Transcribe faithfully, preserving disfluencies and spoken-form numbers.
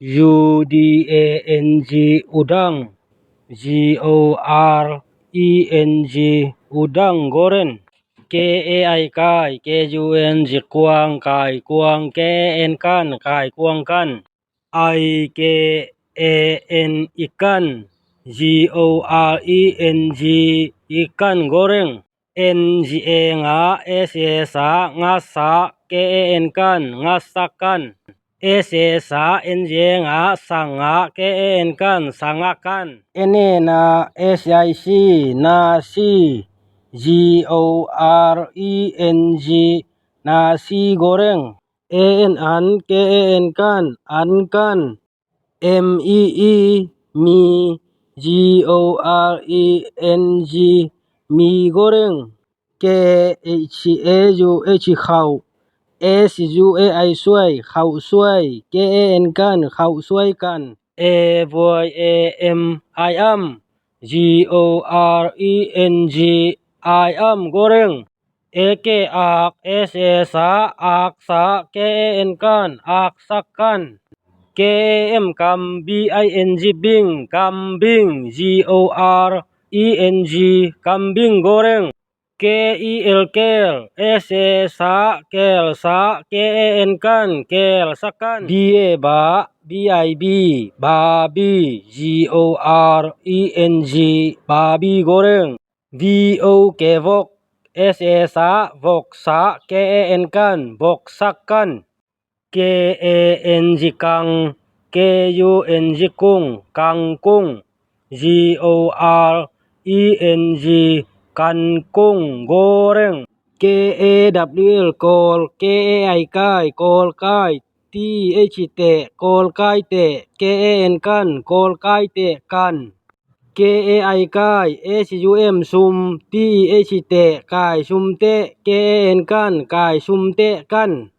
U D A N G, udang. G O R E N G, udang goreng. K A I, kai. K U N G, kuang, kaikuang. K A N, kan, kaikuang kan. I K A N, ikan. G O R E N G, ikan goreng. N G A, nga. S A, sa, ngasak. K A N, kan, ngasak kan. S A, sa. N G A, nga, sangak. K A N, kan, sangak kan. N A, na. S I C, nasi. G O R E N G, nasi goreng. A N, an. K A N, kan, an kan. M E E, mi. G O R E N G, mi goreng. K H A U H, khauh. S U A I, suai, khauhsuai. K A N, kan, khauhsuai kan. A Y A M, ayam. G O R E N G, ayam goreng. A K, ak. S A, sa, aksak. K A N, kan, aksak kan. K A M, kam. B I N G, bing, kambing. G O R E N G, kambing goreng. K E L, kel. S A, sa, kelsak. K A N, kan, kelsak kan. B A, ba. B I B, babi. G O R E N G, babi goreng. V O K, vok. S A, sa, voksak. K A N, kan, voksak kan. K A N G, kang. K U N G, kung, kangkung. G O R E N G, kankung goreng. K A W L, kawl. K A I, kai, kawlkai. T H, teh, kawlkai teh. K A N, kan, kawlkai teh kan. K A I, kai. S U M, sum. T H, teh, kai, sum teh. K A N, kan, kai sum teh kan.